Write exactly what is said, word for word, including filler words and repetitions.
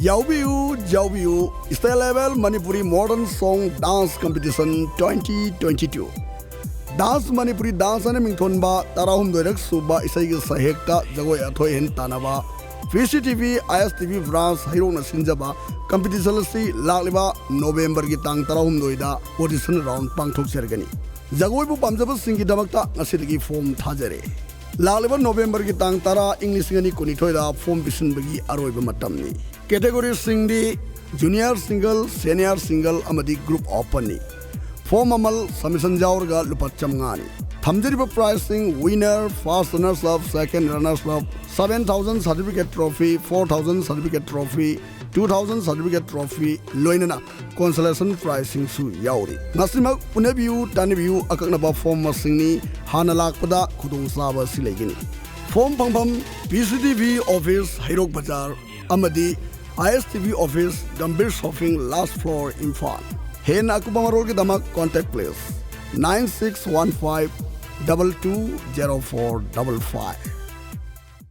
ꯌꯥꯎꯕꯤꯌꯨ, ꯌꯥꯎꯕꯤꯌꯨ, State Level Manipuri Modern Song Dance Competition twenty twenty-two꯫ Dance Manipuri Dance ꯍꯥꯏꯅ ꯃꯤꯡꯊꯣꯟꯕ ꯇꯔꯥꯍꯨꯝꯗꯣꯏꯔꯛ ꯁꯨꯕ ꯏꯁꯩꯒꯤ ꯁꯩꯍꯦꯛꯇ ꯖꯒꯣꯏ ꯑꯊꯣꯏ ꯑꯍꯦꯟ ꯇꯥꯟꯅꯕ V C T V, I S T V Branch ꯍꯩꯔꯣꯛꯅ ꯁꯤꯟꯖꯕ competition ꯑꯁꯤ ꯂꯥꯛꯂꯤꯕ November ꯒꯤ ꯇꯥꯡ ꯇꯔꯥꯍꯨꯝꯗꯣꯏꯗ audition round ꯄꯥꯡꯊꯣꯛꯆꯔꯒꯅꯤ꯫ ꯖꯒꯣꯏꯕꯨ ꯄꯥꯝꯖꯕꯁꯤꯡꯒꯤꯗꯃꯛꯇ ꯉꯁꯤꯗꯒꯤ form ꯊꯥꯖꯔꯦ꯫ ꯂꯥꯛꯂꯤꯕ November ꯒꯤ ꯇꯥꯡ ꯇꯔꯥ, ꯏꯪ ꯂꯤꯁꯤꯡ ꯑꯅꯤ ꯀꯨꯟꯅꯤꯊꯣꯏꯗ form ꯄꯤꯁꯤꯟꯕꯒꯤ ꯑꯔꯣꯏꯕ ꯃꯇꯝꯅꯤ꯫ Category ꯁꯤꯡꯗꯤ Junior Single, Senior Single ꯑꯃꯗꯤ Group Open ꯅꯤ꯫ Form ꯃꯃꯜ submission ꯌꯥꯎꯔꯒ ꯂꯨꯄꯥ ꯆꯥꯝꯃꯉꯥꯅꯤ꯫ ꯊꯝꯖꯔꯤꯕ prize ꯁꯤꯡ: winner, first runners up, second runners up, seven thousand certificate trophy, four thousand certificate trophy, two thousand certificate trophy, ꯂꯣꯏꯅꯅ consolation prize ꯁꯤꯡꯁꯨ ꯌꯥꯎꯔꯤ꯫ ꯃꯁꯤꯃꯛ ꯎꯅꯕꯤꯌꯨ, ꯇꯥꯟꯅꯕꯤꯌꯨ, ꯑꯀꯛꯅꯕ form ꯃꯁꯤꯡꯅꯤ꯫ ꯍꯥꯟꯅ ꯂꯥꯛꯄꯗ ꯈꯨꯗꯣꯡꯆꯥꯕ ꯑꯁꯤ ꯂꯩꯒꯅꯤ꯫ Form ꯐꯪꯐꯝ: V C T V office, ꯍꯩꯔꯣꯛ ꯕꯖꯥꯔ ꯑꯃꯗꯤ I S T V office, Gambhir Shopping, last floor, Imphal. ꯍꯦꯟꯅ ꯑꯀꯨꯞꯄ ꯃꯔꯣꯜꯒꯤꯗꯃꯛ contact please nine six one five double two zero four double five꯫